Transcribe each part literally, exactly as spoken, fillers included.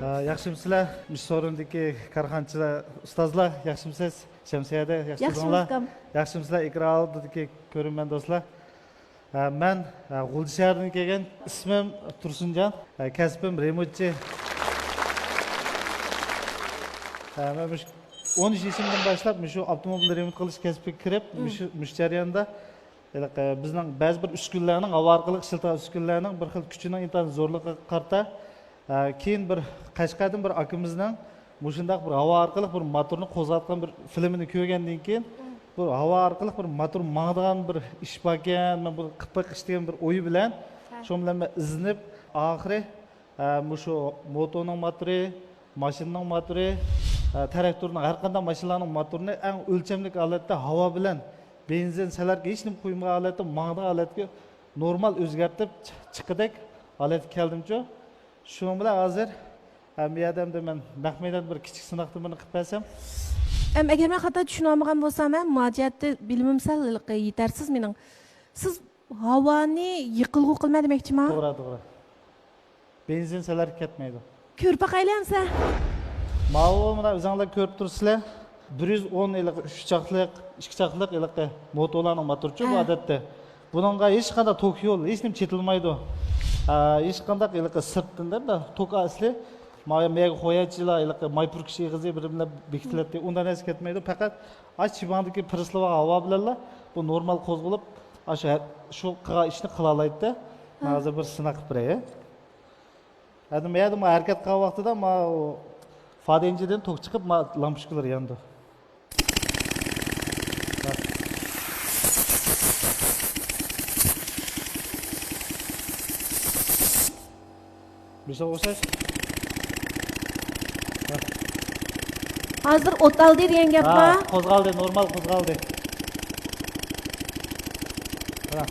ئە، ياخشىمۇسىلەر؟ مۇشۇ سورۇندىكى كارخانىچىلار، ئۇستازلار، ياخشىمۇسىز؟ شەمسىيەدە ياخشىمۇسىز؟ ياخشىمىز ئۇكام. ياخشىمۇسىلەر؟ ئېكران ئالدىدىكى كۆرۈرمەن دوستلار. ئە، مەن، ئە، غۇلجا شەھىرىدىن كەلگەن، ئىسمىم تۇرسۇنجان، ئە، كەسپىم رېمونتچى. ئە، مەن مۇشۇ ئون ئۈچ يېشىمدىن باشلاپ مۇشۇ ئاپتوموبىل رېمونت قىلىش كەسپىگە كىرىپ، مۇشۇ، مۇشۇ جەرياندا ھېلىقى بىزنىڭ بەزى بىر ئۈسكۈنىلەرنىڭ، ھاۋا ئارقىلىق ئىشلىتىدىغان ئۈسكۈنىلەرنىڭ بىر خىل كۈچىنىڭ ئىنتايىن زورلۇقىغا قارىتا، ئە، كېيىن بىر قەشقەردىن بىر ئاكىمىزنىڭ مۇشۇنداق بىر ھاۋا ئارقىلىق بىر موتورنى قوزغاۋاتقان بىر فىلىمىنى كۆرگەندىن كېيىن، بۇ ھاۋا ئارقىلىق بىر موتور ماڭىدىغان بىر ئىش باركەن، مەن بۇنى قىلىپ باقاي دېگەن بىر ئوي بىلەن، شۇ بىلەن مەن ئىزدىنىپ، ئاخىرى، ئە، مۇشۇ موتورنىڭ موتورى، ماشىنىنىڭ موتورى، ئە، تراكتورنىڭ، ھەر قانداق ماشىنىلارنىڭ موتورىنى ئەڭ ئۆلچەملىك ھالەتتە ھاۋا بىلەن بېنزىن، سېلېركا ھېچنېمە قۇيمىغان ھالەتتە ماڭىدىغان ھالەتكە نورمال ئۆزگەرتىپ چىققۇدەك ھالەتكە كەلدىمچۇ. شۇنىڭ بىلەن ھازىر، ئە، بۇ يەردە ئەمدى مەن نەق مەيداندا بىر كىچىك سىناقتىن بىرنى قىلىپ بەرسەم. ئەم، ئەگەر مەن خاتا چۈشىنىۋالمىغان بولسام، ھە، مۇ جەھەتتە بىلىمىم سەل ھېلىقى يېتەرسىز مېنىڭ. سىز ھاۋانى يېقىلغۇ قىلماي دېمەكچىما؟ توغرا، توغرا. بېنزىن سېلېركا كەتمەيدۇ. كۆرۈپ باقايلى ئەمسە. ماۋۇ مانا ئۆزۈڭلار كۆرۈپ تۇرسىلەر. بىر يۈز ئون ھېلىقى ئۈچ چاقلىق، ئىككى چاقلىق ھېلىقى موتورلارنىڭ موتورچۇ بۇ ھە. ئادەتتە. بۇنىڭغا ھېچقانداق توك يول، ھېچنېمە چېتىلمايدۇ. ئە، ھېچقانداق ھېلىقى سىرتتىن دەپ توك ئەسلى مايا مەيگە قوياچىلا ھېلىقى ماي پۈركۈش ئېغىزى بىر بىلەن بېكىتىلەتتى. ئۇنداق نەرسە كەتمەيدۇ. پەقەت ئاش چىباڭدىكى پىرىسلىۋا ھاۋا بىلەنلا بۇ نورمال قوزغىلىپ، ئاشۇ ھە-، شۇ قىلغان ئىشنى قىلالايتتى. مەن ھە. ھازىر بىر سىناق قىلىپ بېرەي. ھەدە مەيەردە ما ھەرىكەت قىلغان ۋاقتىدا ما ئۇ فادىنجىدىن توك چىقىپ، ما لامپۇچكىلار ياندى. بىرسىگە ئوخشاش. ھازىر ئوت ئالدى دېگەن گەپ ھا، بار. قوزغالدى، نورمال قوزغالدى. ھا.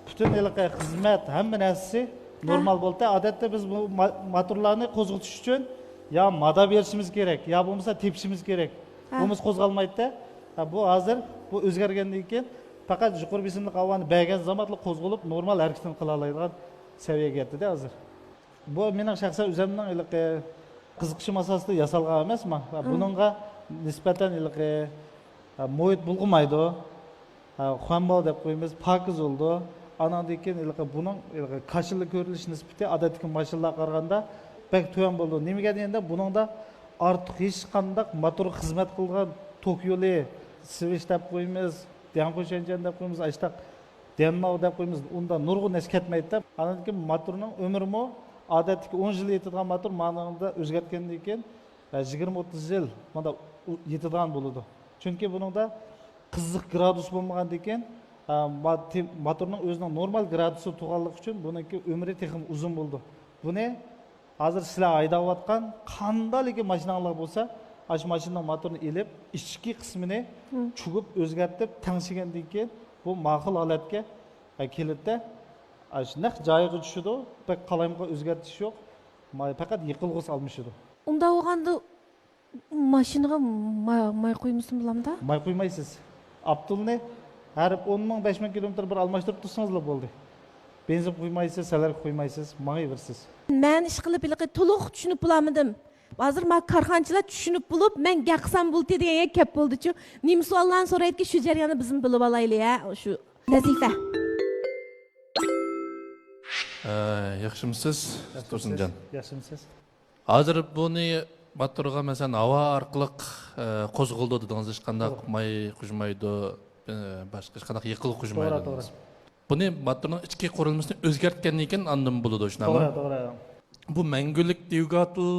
پۈتۈن ھېلىقى خىزمەت، ھەممە نەرسىسى نورمال بولدى. ئادەتتە بىز بۇ ما-، موتورلارنى قوزغىتىش ئۈچۈن يا مادا بېرىشىمىز كېرەك، يا بولمىسا تېپىشىمىز كېرەك. بۇمۇ قوزغالمايتتى. ھا، بۇ ھازىر بۇ ئۆزگەرگەندىن كېيىن پەقەت يۇقىرى بېسىملىق ھاۋانى بەرگەن زامانلا قوزغىلىپ، نورمال ھەرىكىتىنى قىلالايدىغان سەۋىيەگە يەتتى-دە ھازىر. بۇ مېنىڭ شەخسەن ئۆزۈمنىڭ ھېلىقى قىزىقىشىم ئاساسىدا ياسالغان ئەمەس، ما-، بۇنىڭغا نىسبەتەن ھېلىقى، ھە، مۇھىت بۇلغىمايدۇ. ھە، خۇەنباۋ دەپ قويىمىز، پاكىز بولىدۇ. ئاناندىن كېيىن ھېلىقى بۇنىڭ ھېلىقى كاشىلا كۆرۈنۈش نىسبىتى ئادەتتىكى ماشىنىلارغا قارىغاندا بەك تۆۋەن بولىدۇ. نېمىگە دېگەندە، بۇنىڭدا ئارتۇق ھېچقانداق موتورغا خىزمەت قىلىدىغان توك يولى، سۋىچ دەپ قويىمىز، دياڭخۇشەنجيەن دەپ قويىمىز، ئاشتاق ديەنماۋ دەپ قويىمىز، ئۇندا نۇرغۇن نەرسە كەتمەيدۇ. ئاندىن كېيىن موتورنىڭ ئۆمرىمۇ ئادەتتىكى ئون يىل يېتىدىغان موتور مانىڭدا ئۆزگەرتكەندىن كېيىن، ھە، يىگىرمە ئوتتۇز يىل ماندا ئۇ-، يېتىدىغان بولىدۇ. چۈنكى بۇنىڭدا قىزىق گرادۇس بولمىغاندىكىن، ھە، ما-، تې-، موتورنىڭ ئۆزىنىڭ نورمال گرادۇسى تۇرغانلىقى ئۈچۈن بۇنىڭكى ئۆمرى تېخىمۇ ئۇزۇن بولىدۇ. بۇنى ھازىر سىلەر ھەيدەۋاتقان قانداقلىكى ماشىناڭلار بولسا، ئاشۇ ماشىنىنىڭ موتورىنى ئېلىپ، ئىچكى قىسمىنى چۈگۈپ ئۆزگەرتىپ تەڭشىگەندىن كېيىن، بۇ ماقۇل ھالەتكە، ھە، كېلىدىدە. ئاشۇ نەق جايىغا چۈشىدۇ، بەك قالايمىقان ئۆزگەرتىش يوق. ما-، پەقەت يېقىلغۇسى ئالمىشىدۇ. ئۇنداق بولغاندا ماشىنىغا ما-، ماي قۇيمىسىمۇ بولامدا؟ ماي قۇيمايسىز. ئاپتولنى ھەر ئون مىڭ، بەش مىڭ كىلومېتىر بىر ئالماشتۇرۇپ تۇرسىڭىزلا بولدى. بېنزىن قۇيمايسىز، سېلېركا قۇيمايسىز، ماڭىۋېرىسىز. مەن ئىشقىلىپ ھېلىقى تولۇق چۈشىنىپ بولالمىدىم. ھازىر ما كارخانىچىلار چۈشىنىپ بولۇپ، مەن گەپ قىلسام بولدى دېگەن گەپ بولدىچۇ. نېمە سوئاللارنى سورايدىكى، شۇ جەرياننى بىزمۇ بىلىۋالايلى، ھە، شۇ لەتىپە. ئە، ياخشىمۇسىز، تۇرسۇنجان؟ ياخشىمۇسىز؟ ھازىر بۇنى موتورغا، مەسىلەن، ھاۋا ئارقىلىق، ئە، قوزغىلىدۇ دېدىڭىز، ھېچقانداق توغرا. ماي قۇيمايدۇ، ئە، باشقا ھېچقانداق يېقىلغۇ قۇيمايدۇ توغرا، دېدىڭىز. توغرا. بۇنى موتورنىڭ ئىچكى قۇرۇلمىسىنى ئۆزگەرتكەندىن كېيىن ئاندىن بولىدۇ، شۇنداقمۇ؟ توغرا، توغرا. بۇ مەڭگۈلۈك دۋىگاتېل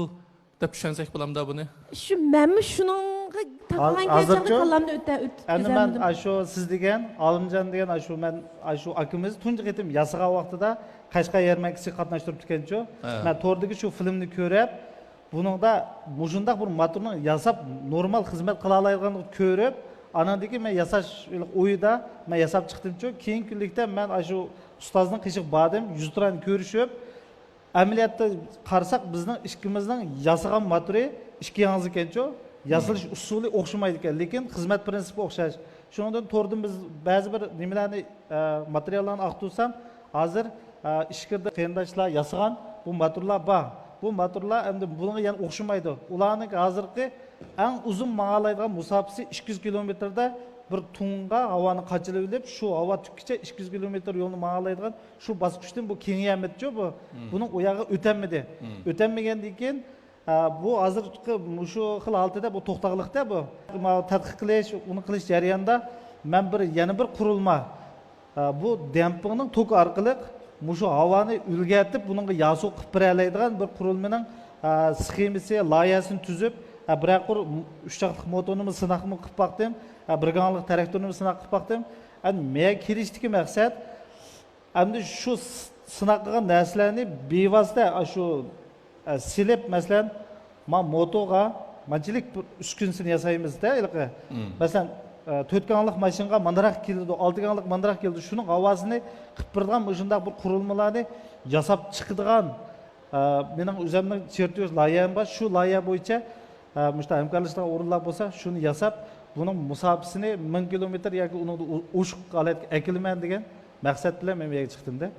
دەپ چۈشەنسەك بولامدا بۇنى؟ شۇ، مەنمۇ شۇنىڭغا تاقىلغان ھازىرچۇ؟ كەلچەمدە كاللامنى ئۆتە-، ئۆت-، ئەمدى مەن ئۆتكۈزەلمىدىم. ئاشۇ سىز دېگەن، ئالىمجان دېگەن ئاشۇ مەن ئاشۇ ئاكىمىز تۇنجى قېتىم ياسىغان ۋاقتىدا قەشقەر يەرمەنكىسىگە قاتناشتۇرۇپتىكەنچۇ؟ ھە. مەن توردىكى شۇ فىلىمنى كۆرۈپ، بۇنىڭدا مۇشۇنداق بىر موتورنىڭ ياساپ نورمال خىزمەت قىلالايدىغانلىقىنى كۆرۈپ، ئاناندىن كېيىن مەن ياساش ئويىدا مەن ياساپ چىقتىمچۇ. كېيىنكى كۈنلۈكتە مەن ئاشۇ ئۇستازنىڭ قېشىغا باردىم، يۈزتۇرانە كۆرۈشۈپ، ئەمەلىيەتتە قارىساق، بىزنىڭ ئىككىمىزنىڭ ياسىغان موتورى ئىككى ياڭزىكەنچۇ، ياسىلىش ئۇسۇلى ئوخشىمايدىكەن، لېكىن خىزمەت پىرىنسىپى ئوخشاش. شۇنىڭدىن توردىن بىز بەزى بىر نېمىلەرنى، ئە، ماتېرىياللارنى ئاختۇرسام، ھازىر، ئە، ئىچكىرىدە قېرىنداشلار ياسىغان بۇ موتورلار بار. بۇ موتورلار ئەمدى بۇنىڭغا يەنە ئوخشىمايدۇ. ئۇلارنىڭ ھازىرقى ئەڭ ئۇزۇن ماڭالايدىغان مۇساپىسى ئىككى يۈز كىلومېتىردا بىر تۇڭغا ھاۋانى قاچىلىۋېلىپ، شۇ ھاۋا تۈگكىچە ئىككى يۈز كىلومېتىر يولنى ماڭالايدىغان شۇ باسقۇچتىن بۇ كېڭىيەلمىدىچۇ بۇ. بۇنىڭ ئۇ ياغىغا ئۆتەلمىدى. ئۆتەلمىگەندىن كېيىن، ئە، بۇ ھازىرقى مۇشۇ خىل ھالىتىدە بۇ توختاغلىقتا بۇ. ماۋۇ تەتقىق قىلىش، ئۇنى قىلىش جەريانىدا مەن بىر، يەنە بىر قۇرۇلما، ئە، بۇ دەمپىڭنىڭ توكى ئارقىلىق مۇشۇ ھاۋانى ئۈلگەرتىپ، بۇنىڭغا ياسۇ قىلىپ بېرەلەيدىغان بىر قۇرۇلمىنىڭ، ئە، سخېمىسى، لايىھەسىنى تۈزۈپ، ئە، بىرەر قۇر ئۈچ چاقلىق موتورنىمۇ سىناقمۇ قىلىپ باقتىم، ئە، بىر گاڭلىق تىراكتورنىمۇ سىناق قىلىپ باقتىم. ئەمدى مەن كېلىشتىكى مەقسەت، ئەمدى شۇ س-، سىناق قىلغان نەرسىلەرنى بىۋاسىتە ئاشۇ، ئە، سېلىپ، مەسىلەن، ما موتوغا مانچىلىك بىر ئۈسكۈنىسىنى ياسايمىزدە، ھېلىقى. مەسىلەن، ئە، تۆت گاڭلىق ماشىنىغا ماندىراق كېلىدۇ، ئالتە گاڭلىق ماندىراق كېلىدۇ. شۇنىڭ ھاۋاسىنى قىلىپ بېرىدىغان مۇشۇنداق بىر قۇرۇلمىلارنى ياساپ چىقىدىغان، ئە، مېنىڭ ئۆزۈمنىڭ چېرتيوژ لايىھەم بار. شۇ لايىھە بويىچە، ئە، مۇشۇنداق ھەمكارلىشىدىغان ئورۇنلار بولسا، شۇنى ياساپ، بۇنىڭ مۇساپىسىنى مىڭ كىلومېتىر ياكى ئۇنىڭدىن ئۇ-، ئوشۇق ھالەتكە ئەكېلىمەن دېگەن مەقسەت بىلەن مەن بۇ يەرگە چىقتىمدە.